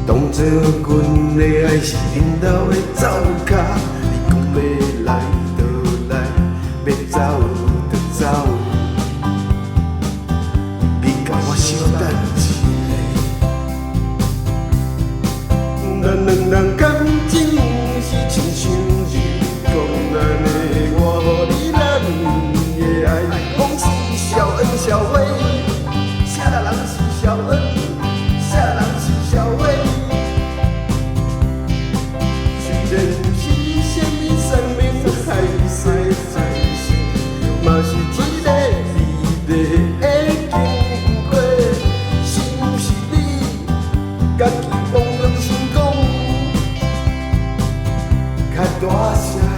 當作阮的愛是恁兜的灶跤，你講欲來就來，欲走就走，你共我小等一下。咱兩人感情是親像日光按呢，我予你咱的愛，攏是小恩小惠，啥人是小恩，啥人是小惠。雖然毋是啥物山盟海誓，嘛是一个美麗的經過，是毋是你家己摸良心講，較大聲的